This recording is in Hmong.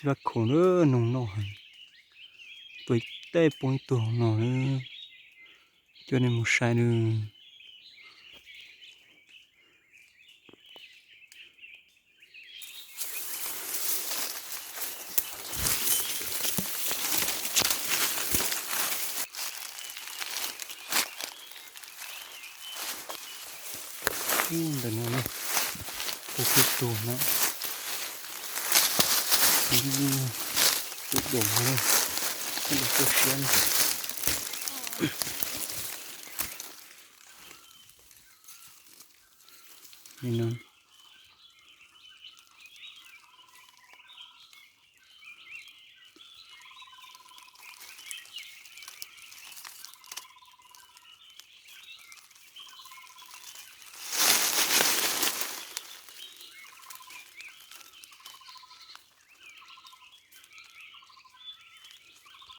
Vaj khaum na, noog noj heev. Tua tej poob ib tug no na, coj nej mus saib na. Ntawm no na, poob ib tug no, tus doom no, tus doom tuaj siab na. Li no.